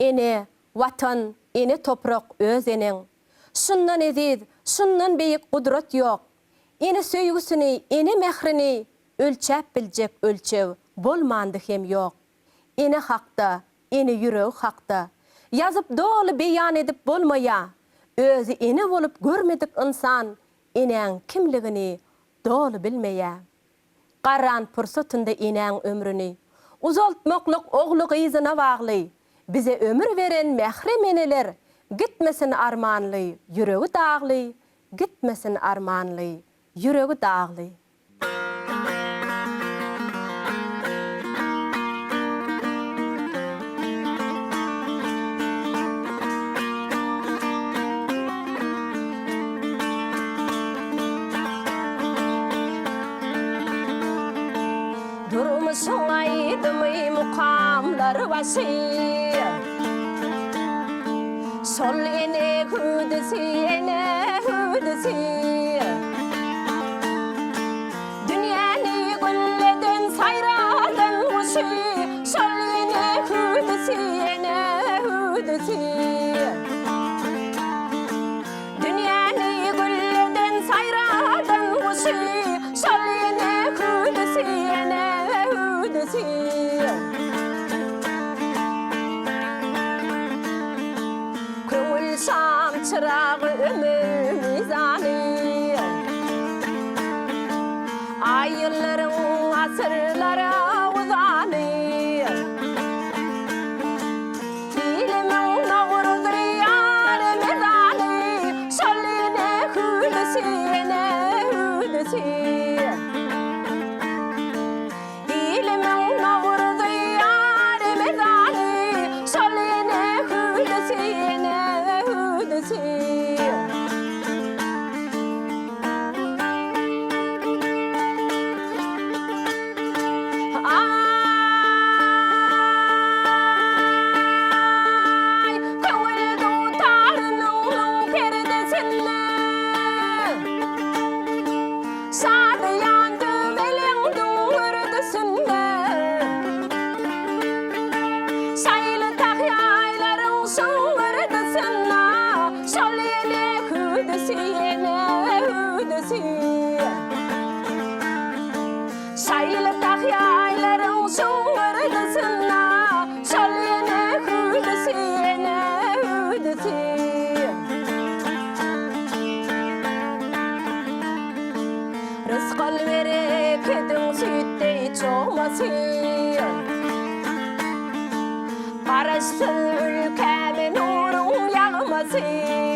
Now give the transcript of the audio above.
Ene, Watan, ene toprak öz eneň. Şundan eziz, şundan beýik gudrat ýok. Ene söýgüsini, ene mährini ölçäp biljek ölçeg bolmandy hem ýok. Ene hakda, ene ýüregi hakda ýazyp doly beýan edip bolmaýa. Özi ene bolup görmedik ynsan enäň kimligini doly bilmeýä. Garran pursatynda enäň ömrüni uzaltmaklyk ogly-gyzyna bagly. Bize ömür beren mährem eneler gitmesin armanly, ýüregi dagly, gitmesin armanly, ýüregi dagly. Durmuşyň aýdymy mukamlar başy Şol ene hüwdüsi ene hüwdüsi Dünýäni gülleden saýradan guşy Şol ene hüwdüsi ene hüwdüsi Dünýäni gülleden saýradan guşy, Şol ene hüwdüsi, ene hüwdüsi. Köňül şam çyragy ömür mizany, Aý-ýyllaryň asyrlara uzany. Ilimiň Nowruzy ýar mezany, Şol ene hüwdüsi, ene hüwdüsi. Ilimiň Nowruzy ýar mezany, Şol ene hüwdüsi, ene hüwdüsi. Aý, köňül dutarynyň müň perdesinde, Şadyýan düwmeleň düňňürdisinde, Şaýly tahýaýlaryň şıňňyrdysynda, Şol ene hüwdüsi, ene hüwdüsi. Şaýly tahýaýlaryň şuňňyrdysynda, Şol ene hüwdüsi, ene hüwdüsi. Rysgal-berekediň süýt deý çogmasy, Garaşsyz ülkäme nuruň ýagmasy.